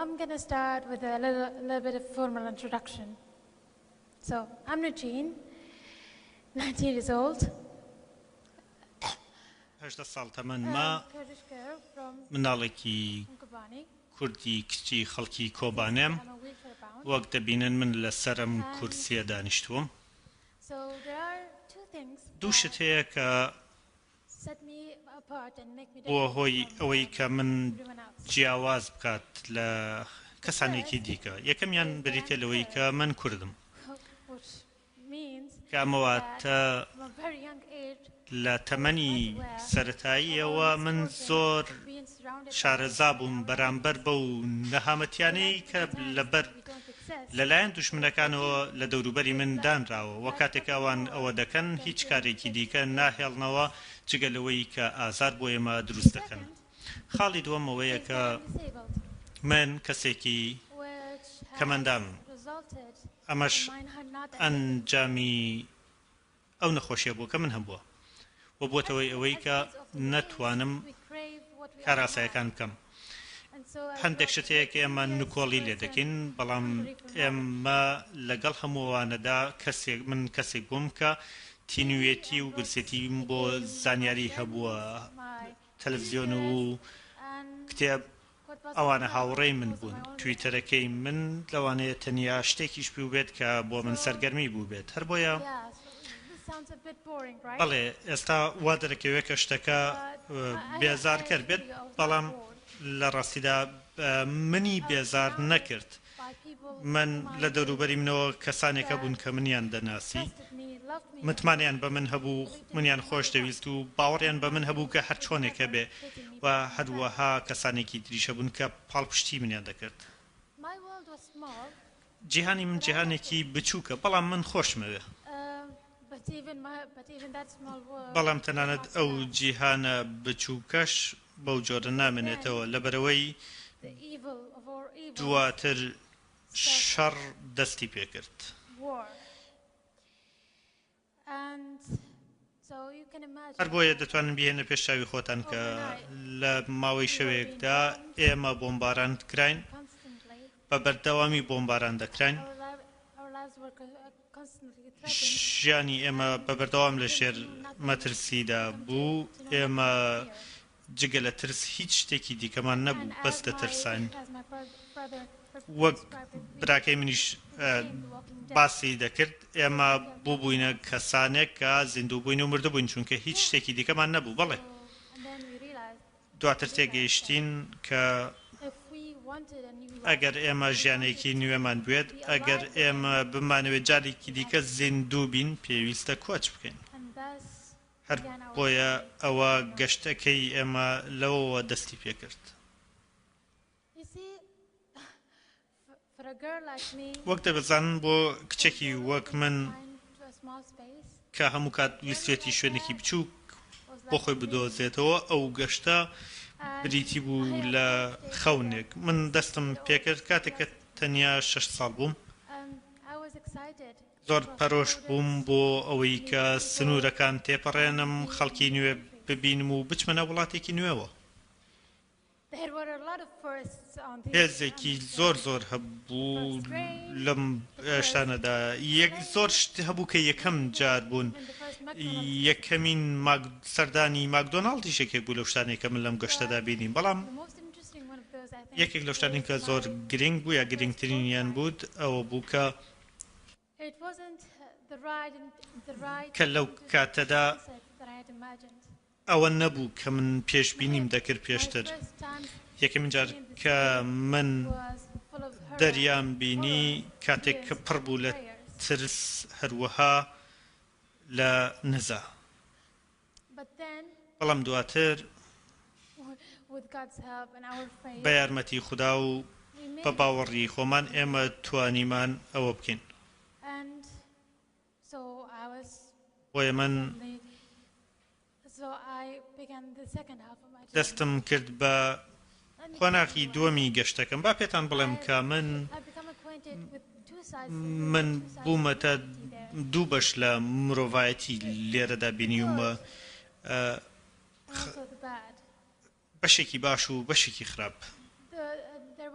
I'm gonna start with a little, a little bit of formal introduction. So I'm Nujeen, 19 years old. 18 ساڵ تەمەنمە، Kurdish girl from منداڵێکی Kobani. کوردی کچی خەڵکی کۆبانێم. I'm a wheelchair bound. وەک دەبینن من لەسەر ئەم کورسیە دانیشتووم. So there are two things دوو شت that هەیە کە set me apart and make me بووە different هۆی from ئەوەی کە من everyone else. جیاواز بکات لە کەسانێکی دیکە. یەکەمیان Is that بریتیە I'm لەوەی Kurd, کە من کوردم، which means کە ئەمە that واتە from a very young age لە I was تەمەنی aware of all سەرەتاییەوە من misfortune زۆر of being surrounded by شارەزا بووم our بەرامبەر enemies. بەو They نەهامەتیانەی like to کە pretend لەبەر we don't exist, لەلایەن but we دوژمنەکانەوە do. لە دەوروبەری With من less, دانراوە و less کاتێک ئەوان nothing more ئەوە دەکەن than هیچ to کارێکی inflict دیکە pain. ناهێڵنەوە جگە لەوەی کە ئازار بۆ ئێمە The دروست دەکەن. second خاڵی دووەم ئەوەیە is کە that I'm disabled, من کەسێکی which has کەمەندامم. resulted ئەمەش in my not able ئەنجامی ئەو نەخۆشیە بووە کە من هەبووە و As, بووەتەوەی ئەوەی as کە kids often raise, نەتوانم we crave what we are کاراسایەکان not. بکەم. And so I grew هەندێک up شت to be هەیە a کە ئێمە curious نکۆڵی لێ person, دەکەین، بەڵام hungry for knowledge. ئێمە لەگەڵ هەمووانەدا کەسێک من کەسێک بووم کە TV تینوێتی and و books برسێتیم بۆ became my زانیاری هەبووە. friends, my تەلەڤیزیۆن و tutors, and کتێب what was ئەوانە my هاوڕێی من was بوون. my only friend. تویتەرەکەی من لەوانەیە تەنیا شتێکیش بووبێت کە بۆ من So سەرگەرمی بووبێت. هەر بۆیە yeah, so this sounds a bit boring, right? بەڵێ ئێستا وا دەرەکەوێت کە شتەکە But I, I, I بێزارکەر بێت، assure you I was not بەڵام bored. لە ڕاستیدا منی I was بێزار surrounded نەکرد. by people من whom I لە knew دەوروبەری منەوە کەسانێکە بوون that کە منیان دەناسی، trusted me, loved me, متمانەیان بە من هەبوو، believed in me منیان no خۆش matter what. دەویست و باوەڕیان بە من And هەبوو کە هەر with چۆنێکە never بێ hitting me و back in the back. هەروەها کەسانێکی تریشە بوون کە پاڵپشتی منیان دەکرد. My world was small, جیهانی من but I loved جیهانێکی it. بچووکە، بەڵام من خۆشمەوێ. Um, but even my, but even that small world بەڵام was تەنانەت not ئەو enough. جیهانە بچووکەش بەو جۆرە Because then نامێنێتەوە، لەبەرئەوەی the evil of all evils دواتر started شەڕ دەستی پێکرد. war. And so you can هەر imagine بۆیە that دەتوانن بهێنە پێش چاوی خۆتان کە overnight لە ماوەی we were being شەوێکدا bombed ئێمە بۆمباران کراین، constantly. بە بەردەوامی بۆمباران دەکراین. Our, li- our lives were co- constantly threatened ژیانی ئێمە and بە بەردەوام we لە came ژێر to know nothing. مەترسیدا We come to, بوو. to know nothing ئێمە but fear. جگە لە ترس هیچ شتێکی دیکەمان And نەبوو، بەس as my دەترساین. as my brother وەک described it, we براکەی منیش we became the walking dead باسی دەکرد، ئێمە because we felt بووبووینە helpless. کەسانێک کە زیندوو بووین و مردبووین، چونکە هیچ Yeah. شتێکی دیکەمان نەبوو. بەڵێ. So and then we realized دواتر we realized that تێگەیشتین کە if we wanted a new life, ئەگەر ئێمە if we wanted ژیانێکی to نوێمان بوێت، be ئەگەر alive again, ئێمە بمانەوێت جارێکی we had دیکە to leave. زیندوو بین، پێویستە کۆچ بکەین. And thus هەر began our بۆیە journey ئەوە to Iraq. گەشتەکەی ئێمە لەوەوە دەستی پێکرد. You see, for a girl like me, وەک دەبزانن بۆ who was کچێکی always وەک been من confined to a small space, کە هەموو کات a journey ویستوێتی like شوێنێکی that بچووک was بۆ like خۆی a dream. بدۆزێتەوە، ئەو گەشتە And بریتی بوو I لە approached it with a خەونێک. من دەستم six-year-old پێکرد کاتێک کە curiosity. تەنیا 6 ساڵ بووم. Um, I was excited to زۆر cross پەرۆش بووم borders, بۆ ئەوەی meet کە people, سنوورەکان and تێپەڕێنم، see خەڵکی new نوێ countries. ببینم و بچمە ناو وڵاتێکی نوێوە. There were a lot of firsts on this on هێزێکی this زۆر journey. زۆر The هەبوو first train, لەم the first شتانەدا. یەک زۆر plane, شت هەبوو کە یەکەم even جار بوون. even the first McDonald's visit. یەکەمین سەردانی ماکدۆناڵدیش یەکێک بوو لەو شتانەی کە من لەم گەشتەدا But بینیم. بەڵام the most interesting one of those, I think, یەکێک لەو شتانەی is کە زۆر my گرنگ بوو یا first boat گرنگترینیان ride. بوو ئەوە بوو کە It wasn't the ride in, the ride کە لەو into the کاتەدا sunset that I had imagined. ئەوە نەبوو کە من پێشبینیم My دەکرد my پێشتر. first time یەکەمین جار seeing the کە sea من was full of horror, دەریام بینی horror, کاتێک کە tears, پڕ and بوو لە prayers. ترس هەروەها لە نزا. But then, بەڵام دواتر with God's help and our بە faith, یارمەتی خودا و we بە made it. باوەڕی خۆمان ئێمە توانیمان ئەوە بکەین. And so I was بۆیە من suddenly, so I began the second half of my journey. دەستم کرد بە Let me tell قۆناغی you why. دووەمی گەشتەکەم. با پێتان بڵێم I کە من I become acquainted with two sides with the من two sides of بوومەتە humanity there. دوو بەش لە مرۆڤایەتی The لێرەدا the بینیومە، good and also the bad. بەشێکی باش و بەشێکی خراپ. The, there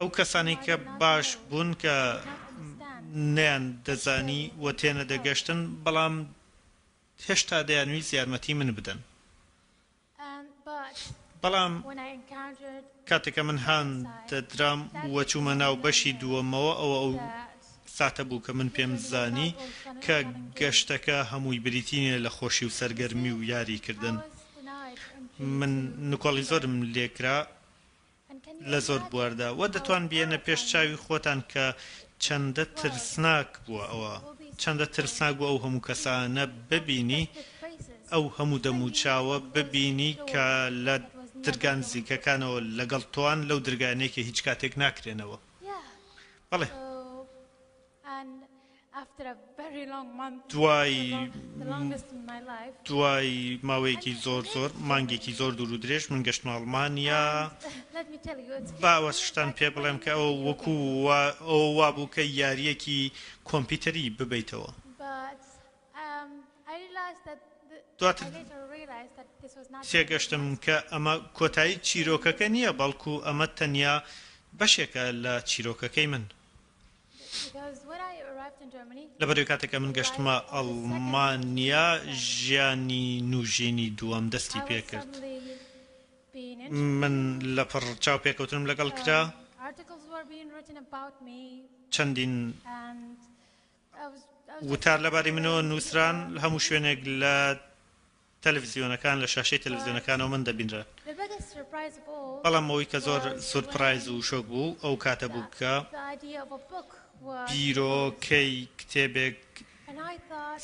ئەو کەسانەی کە باش بوون کە نەیان دەزانی و تێنەدەگەشتن بەڵام هێشتا دەیانویست یارمەتی من بدەن. بەڵام کاتێک کە من هان دەدرام و چوومە ناو بەشی دووەمەوە ئەوە ئەو ساتە بوو کە من پێم زانی کە گەشتەکە هەمووی بریتی نییە لە خۆشی و سەرگەرمی و یاریکردن. من نکۆڵی زۆرم لێکرا لە زۆر بواردا وە دەتوان بیێنە پێش چاوی خۆتان کە چەندە ترسناک بووە ئەوە چەندە ترسناک بوو ئەو هەموو کەسانە ببینی ئەو هەموو دەموچاوە ببینی کە لە درگا نزیکەکانەوە لەگەڵ تۆان لەو درگانەی کە هیچ کاتێک ناکرێنەوە. بەڵێ. دوای دوای ماوەیەکی زۆر زۆر مانگێکی زۆر دوور و درێژ من گەشتمە ئەڵمانیا. با ئەوە شتان پێ بڵێم کە ئەوە وەکو ئەوە وابوو کە یارییەکی کۆمپیوتەری ببەیتەوە. دواتر تێگەشتم کە ئەمە کۆتایی چیرۆکەکە نییە، بەڵکو ئەمە تەنیا بەشێکە لە چیرۆکەکەی من. لەبەرئەوەی کاتێک کە من گەشتمە ئەڵمانیا ژیانی نوژینی دووەم دەستی پێکرد. من لەپڕ چاوپێکەوتنم لەگەڵ کرا. چەندین وتار لەبارەی منەوە نووسران، لە هەموو شوێنێک لە تەلەفزیۆنەکان، لە شاشەی تەلەفزیۆنەکانەوە من دەبینران. بەڵام ئەوەی کە زۆر سورپرایز و شۆک بوو ئەو کاتە بوو کە بیرۆکەی کتێبێک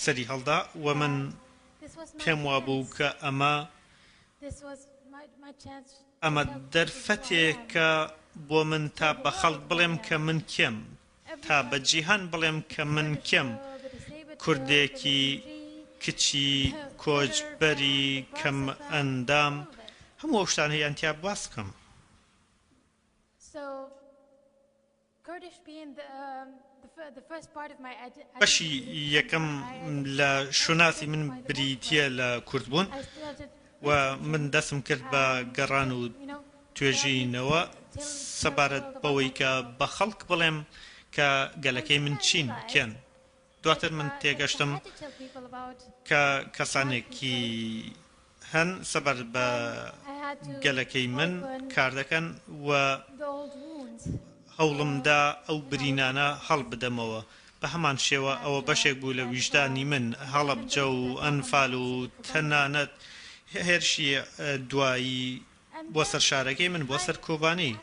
سەری هەڵدا و من پێم وابوو کە ئەمە ئەمە دەرفەتێکە بۆ من تا بە خەڵک بڵێم کە من کێم، تا بە جیهان بڵێم کە من کێم، کوردێکی کچی کۆچبەری کەمئەندام، هەموو ئەو شتانەیان تیا باس بکەم. بەشی یەکەم لە شوناسی من بریتییە لە کوردبوون و من دەستم کرد بە گەڕان و توێژینەوە سەبارەت بەوەی کە بە خەڵک بڵێم کە گەلەکەی من چین، کێن. دواتر من تێگەشتم کە کەسانێکی هەن سەبارەت بە گەلەکەی من کار دەکەن و هەوڵمدا ئەو برینانە هەڵبدەمەوە. بە هەمان شێوە ئەوە بەشێک بوو لە ویژدانی من، هەڵەبجە و ئەنفال و تەنانەت هێرشی دوایی بۆ سەر شارەکەی من، بۆ سەر کۆبانی.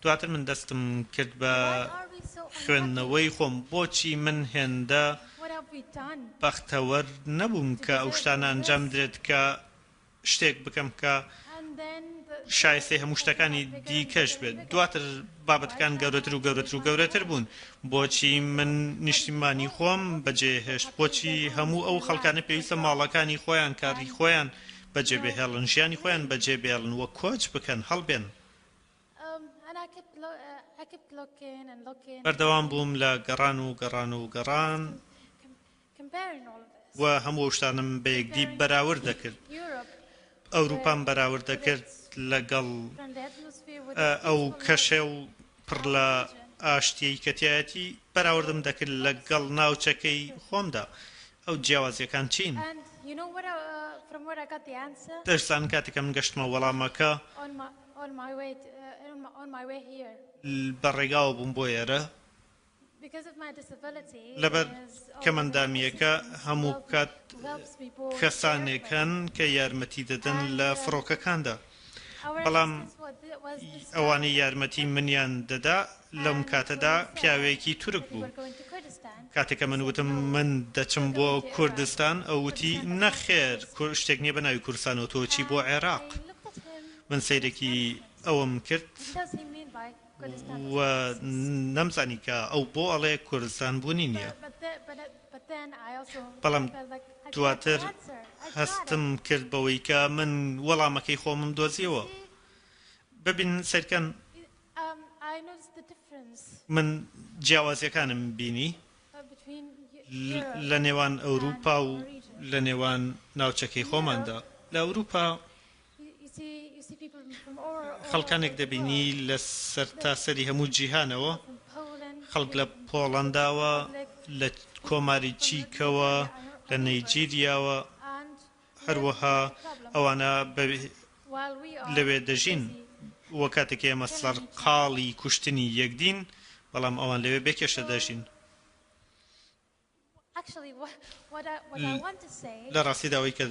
دواتر من دەستم کرد بە خوێندنەوەی خۆم، بۆچی من هێندە بەختەوەر نەبووم کە ئەو شتانە ئەنجام بدرێت کە شتێک بکەم کە شایستەی هەموو شتەکانی دیکەش بێت. دواتر بابەتەکان گەورەتر و گەورەتر و گەورەتر بوون. بۆچی من نیشتیمانی خۆم بەجێهێشت؟ بۆچی هەموو ئەو خەڵکانە پێویستە ماڵەکانی خۆیان، کاری خۆیان بەجێ بهێڵن، ژیانی خۆیان بەجێ بێڵن و کۆچ بکەن، هەڵبێن؟ بەردەوام بووم لە گەڕان و گەڕان و گەڕان و هەموو ئەو شتانەم بە یەکدی بەراورد دەکرد. ئەوروپام بەراورد دەکرد لەگەڵ ئەو کەشە و پڕ لە ئاشتییەی کە تیایەتی، بەراوردم دەکرد لەگەڵ ناوچەکەی خۆمدا. ئەو جیاوازییەکان چین؟ دەشزانن کاتێک کە من گەشتمە وەڵامەکە، بە ڕێگاوە بووم بۆ ئێرە، لەبەر کەمئەندامییەکە هەموو کات کەسانێک هەن کە یارمەتی دەدەن لە فڕۆکەکاندا، بەڵام ئەوانەی یارمەتی منیان دەدا لەم کاتەدا پیاوێکی تورک بوو. کاتێک کە من وتم من دەچم بۆ کوردستان، ئەو وتی نەخێر شتێک نییە بە ناوی کوردستانەوە تۆ چی بۆ عێراق. من سەیرێکی ئەوم کرد و نەمزانی کە ئەو بۆ ئەڵێ کوردستان بوونی نییە. بەڵام دواتر هەستم کرد بەوەی کە من وەڵامەکەی خۆمم دۆزیەوە. ببینن سەیرکەن من جیاوازیەکانم بینی لە نێوان ئەوروپا و لە نێوان ناوچەکەی خۆماندا. لە ئەوروپا. خەڵکانێک دەبینی لە سەرتاسەری هەموو جیهانەوە، خەڵک لە پۆڵەنداوە، لە کۆماری چیکەوە، لە نەیجیریاوە، هەروەها ئەوانە لەوێ دەژین و کاتێک ئێمە سەرقاڵی کوشتنی یەکدین، بەڵام ئەوان لەوێ بێ کێشە دەژین. لە ڕاستیدا ئەوەی کە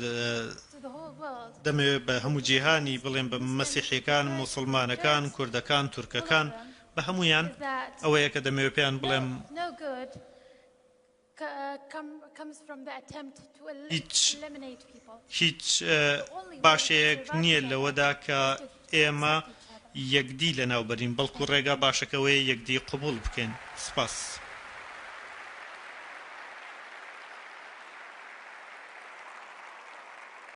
دەمەوێت بە هەموو جیهانی بڵێم بە مەسیحیەکان، موسڵمانەکان، کوردەکان، تورکەکان، بە هەموویان ئەوەیە کە دەمەوێت پێیان بڵێم هیچ هیچ باشەیەک نییە لەوەدا کە ئێمە یەکدی لەناوبەرین، بەڵکو ڕێگا باشەکە ئەوەیە یەکدی قبوڵ بکەین. سپاس.